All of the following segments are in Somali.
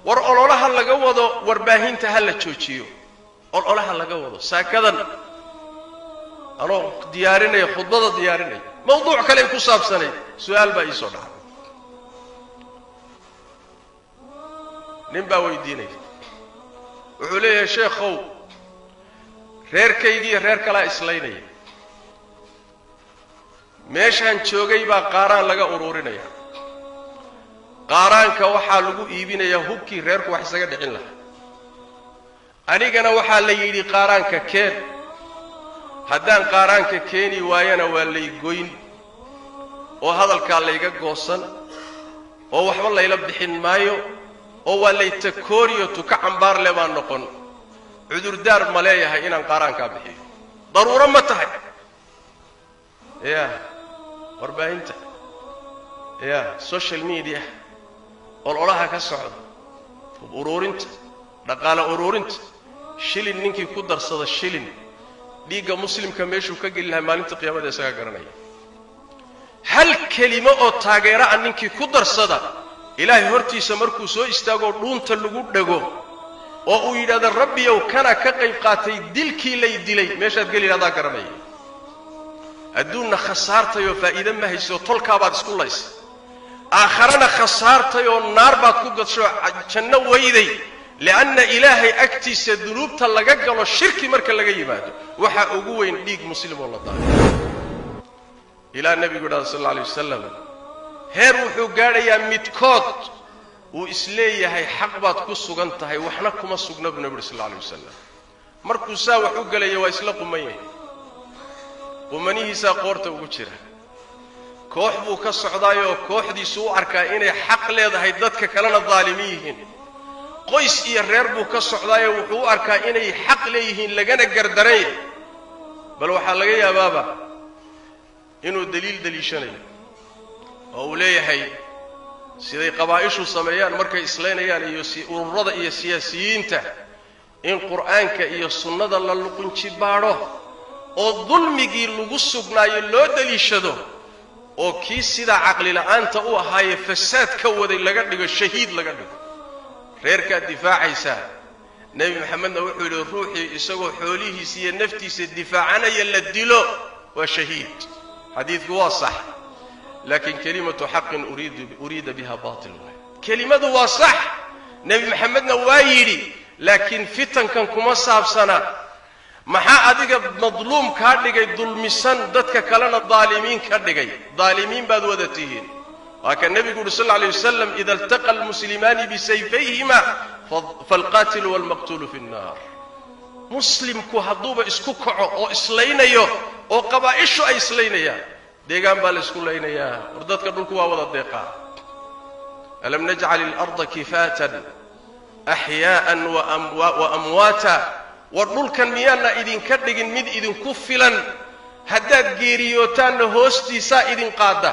War ololaha laga wado warbaahinta ha la joojiyo, ololaha laga wado saakadan anoo diyaarinaya khudbada diyaarinaya mawduuc kale ku saabsanay su'aal baa ii soo dhacday. Nin baa weydiinaya, wuxuu leeyahay sheekhow reerkaygii reer kalaa islaynaya, meeshaan joogay baa qaaraan laga ururinaya, qaaraanka waxaa lagu iibinayaa hubkii reerku wax isaga dhicin lahaa, anigana waxaa la yidhi qaaraanka keen, haddaan qaaraanka keeni waayana waa lay goyn oo hadalkaa layga goosan oo waxba layla bixin maayo oo waa lay takooriyo tuka cambaar le baan noqon, cudurdaar ma leeyahay inaan qaaraankaa bixiyo? Daruuro ma tahay? Ya warbaahinta, ya social media, ololaha ka socda, hub uruurinta, dhaqaale uruurinta, shilin ninkii ku darsada shilin dhiigga muslimka meeshuu ka geli lahaa maalinta qiyaamada isagaa garanaya. Hal kelimo oo taageero ah ninkii ku darsada ilaahay hortiisa markuu soo istaagoo dhuunta lagu dhago oo uu yidhahdo rabbiyow kana ka qayb qaatay dilkii lay dilay, meeshaad geli lahdaa garanaya. Adduunna khasaartayoo faa'iide ma hayso, tolkaabaad isku laysay, aakharana khasaartayoo naar baad ku gadsho janno weyday. Lianna ilaahay agtiisa dunuubta laga galo shirki marka laga yimaado waxaa ugu weyn dhiig muslim oo la daayo. Ilaa nebigu yidhahda sal alla alay wasalam heer wuxuu gaadhayaa midkood uu isleeyahay xaq baad ku sugan tahay, waxna kuma sugna buu nebi uri sal alla alay wasalam. Markuu saa wax u gelaya waa isla quman yahay, qumanihiisaa qoorta ugu jira, koox buu ka socdaayoo kooxdiisu u arkaa inay xaq leedahay, dadka kalena daalimi yihiin. Qoys iyo reer buu ka socdaayoo wuxuu u arkaa inay xaq leeyihiin lagana gardaran yahay. Bal waxaa laga yaabaaba inuu daliil daliishanayo oo uu leeyahay siday qabaa'ishu sameeyaan markay islaynayaan iyo ururada iyo siyaasiyiinta, in qur'aanka iyo sunnada la luqunji baadho oo dulmigii lagu sugnaayo loo daliishado, oo kii sidaa caqli la'aanta u ahaayee fasaad ka waday laga dhigo shahiid laga dhigo. Reerkaad difaacaysaa. Nebi maxamedna wuxuu yidhi ruuxii isagoo xoolihiisa iyo naftiisa difaacanaya la dilo waa shahiid. Xadiidku waa sax, laakiin kelimatu xaqin uriida biha baatil waay. Kelimadu waa sax, nebi maxamedna waa yidhi, laakiin fitankan kuma saabsana. Maxaa adiga madluum kaa dhigay, dulmisan, dadka kalena daalimiin ka dhigay? Daalimiin baad wada tihiin. Waa ka nebigu uhi sal alla alay wasalam ida iltaqa almuslimaani bisayfayhima faalqaatilu waalmaqtuulu fi nnaar. Muslimku hadduuba isku kaco oo islaynayo oo qabaa'ishu ay islaynayaan, deegaan baa la isku laynayaa. War dadka dhulku waa wada deeqaa. Alam najcal ilarda kifaatan axyaa'an wa amwaata. War dhulkan miyaana idinka dhigin mid idinku filan? Haddaad geeriyootaanna hoostiisaa idin qaada,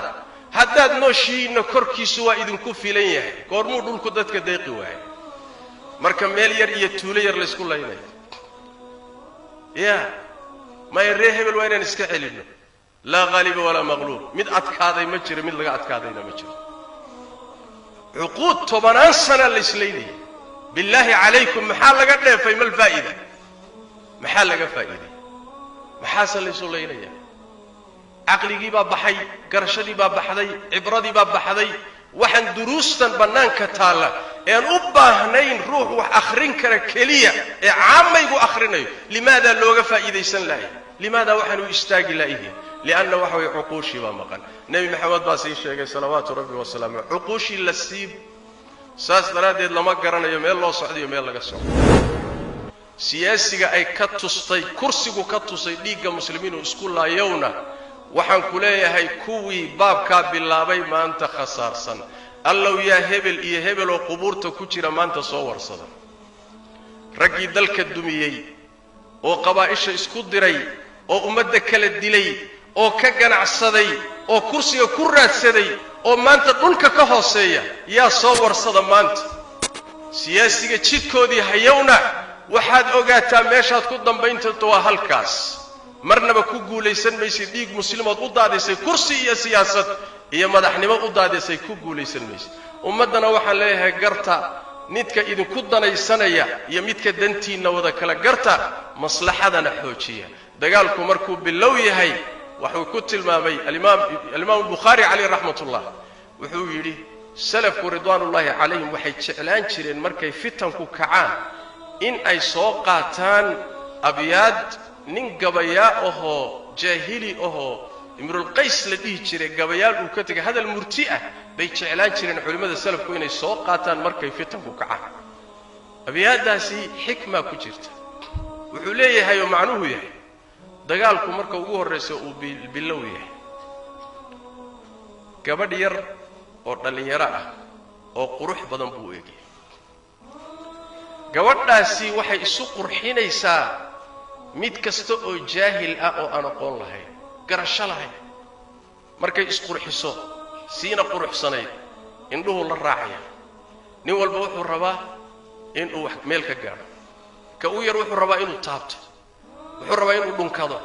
haddaad nooshihiinna korkiisu waa idinku filan yahay. Goormuu dhulku dadka deeqi waayay? Marka meel yar iyo tuulo yar laysku laynayo, ya maya ree hebel waa inaan iska celinno. Laa haaliba walaa maqluub, mid adkaaday ma jiro, mid laga adkaadayna ma jiro. Cuquud 10 sana la islaynaya. Billaahi calaykum maxaa laga dheefay? Mal faa'ida? Maxaa laga faa'iiday? Maxaase laysu laynaya? Caqligii baa baxay, garashadii baa baxday, cibradii baa baxday. Waxaan duruustan bannaanka taalla ean u baahnayn ruux wax akhrin kara keliya ee caammaygu akhrinayo, limaadaa looga faa'iidaysan lahay? Limaadaa waxaan u istaagi laayihiin? Lianna waxa weye cuquushii baa maqan. Nebi maxamed baa sii sheegay salawaatu rabbi wasalaamu, cuquushii la siib. Saas daraaddeed lama garanayo meel loo socdayo meel laga socdo. Siyaasiga ay ka tustay kursigu ka tusay dhiigga muslimiinu isku laayowna, waxaan ku leeyahay kuwii baabkaa bilaabay maanta khasaarsan. Allow yaa hebel iyo hebel oo qubuurta ku jira maanta soo warsada. Raggii dalka dumiyey oo qabaa'isha isku diray oo ummadda kala dilay oo ka ganacsaday oo kursiga ku raadsaday oo maanta dhulka ka hooseeya, yaa soo warsada maanta? Siyaasiga jidkoodii hayowna waxaad ogaataa meeshaad ku dambayntanto waa halkaas. Marnaba ku guulaysan maysid dhiig muslimood u daadisay kursi iyo siyaasad iyo madaxnimo u daadisay, ku guulaysan maysid. Ummaddana waxaan leeyahay garta Midka idinku danaysanaya iyo midka dantiinna wada kala garta, maslaxadana xoojiya. Dagaalku markuu bilow yahay, wuxuu ku tilmaamay alimaamu Bukhaari calayh raxmatullah, wuxuu yidhi salafku ridwaanullaahi calayhim waxay jeclaan jireen markay fitanku kacaan in ay soo qaataan abyaad nin gabayaa ahoo jaahili ahoo Imrulqays la dhihi jiray, gabayaal uu ka tegay, hadal murti ah bay jeclaan jireen culimmada salafku inay soo qaataan markay fitanku kacaan. Abyaaddaasi xikmaa ku jirta. Wuxuu leeyahay oo macnuhu yahay, dagaalku marka ugu horraysa uu bilow yahay, gabadh yar oo dhallinyaro ah oo qurux badan buu u egyahay. Gabadhaasi waxay isu qurxinaysaa mid kasta oo jaahil ah oo aan aqoon lahayn, garasho lahayn. Markay isqurxiso, siina quruxsanayd, indhuhu la raacaya. Nin walba wuxuu rabaa inuu wax meel ka gaadho. Ka u yar wuxuu rabaa inuu taabto, wuxuu rabaa inuu dhunkado,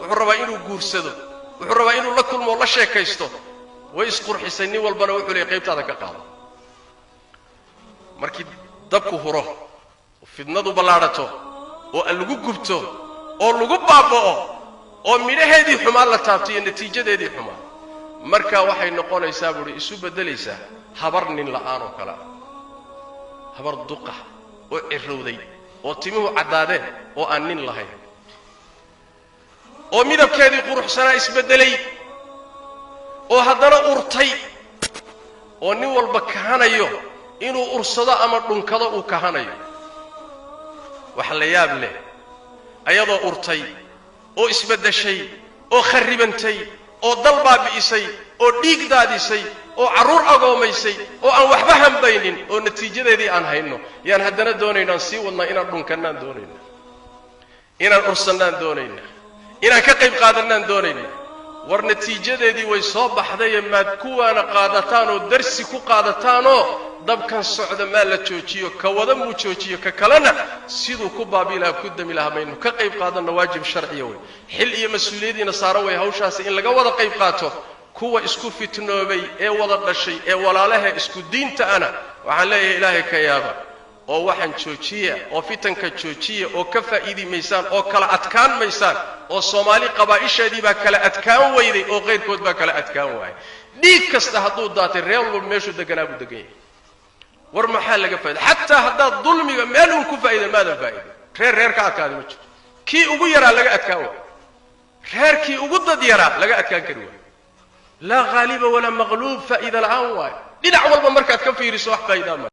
wuxuu rabaa inuu guursado, wuxuu rabaa inuu la kulmo oo la sheekaysto. Way isqurxisay, nin walbana wuxuu leeyay qaybtaada ka qaado. Markii dabku huro, fidnadu ballaadhato, oo lagu gubto oo lagu baaba'o, oo midhaheedii xumaan la taabto iyo natiijadeedii xumaan, markaa waxay noqonaysaa buuhi, isu beddelaysaa habar nin la'aan oo kale ah, habar duqa oo cirowday oo timuhu caddaadeen oo aan nin lahayn, oo midabkeedii quruxsanaa isbeddelay, oo haddana urtay, oo nin walba kahanayo inuu ursado ama dhunkado uu kahanayo. Wax la yaab leh, ayadoo urtay oo isbeddeshay oo kharribantay oo dal baabi'isay oo dhiig daadisay oo carruur agoomaysay oo aan waxba hambaynin oo natiijadeedii aan hayno, yaan haddana doonaynaan sii wadnaa inaan dhunkannaan doonayna, inaan ursannaan doonaynaa, inaan ka qayb qaadannaan doonaynaa. War natiijadeedii way soo baxdaye, maad kuwaana qaadataan oo darsi ku qaadataanoo dabkan socda maa la joojiyo, ka wada muu joojiyo, ka kalena siduu ku baabi lahaa, ku dami lahaa maynu ka qayb qaadanna. Waajib sharciya wey, xil iyo mas-uuliyadiina saaro way hawshaasi in laga wada qayb qaato. Kuwa isku fitnoobay ee wada dhashay ee walaalaha isku diinta ana waxaan leeyahay, Ilaahay ka yaaba oo waxaan joojiya oo fitanka joojiya, oo ka faa'iidi maysaan oo kala adkaan maysaan, oo Soomaali qabaa'isheedii baa kala adkaan weyday oo qayrkood baa kala adkaan waayay. Dhiig kasta hadduu daatay, reer walba meeshuu deganaa buu degan yahay. War maxaa laga faa'iday? Xataa haddaad dulmiga meel uun ku faa'idan, maadan faa'idan. Reer reer ka adkaaday ma jiro. Kii ugu yaraa laga adkaan waayo, reerkii ugu dad yaraa laga adkaan kari waayo. Laa haaliba walaa maqluub, faa'iida la'aan waayo. Dhinac walba markaad ka fiiriso wax faa'idaa ma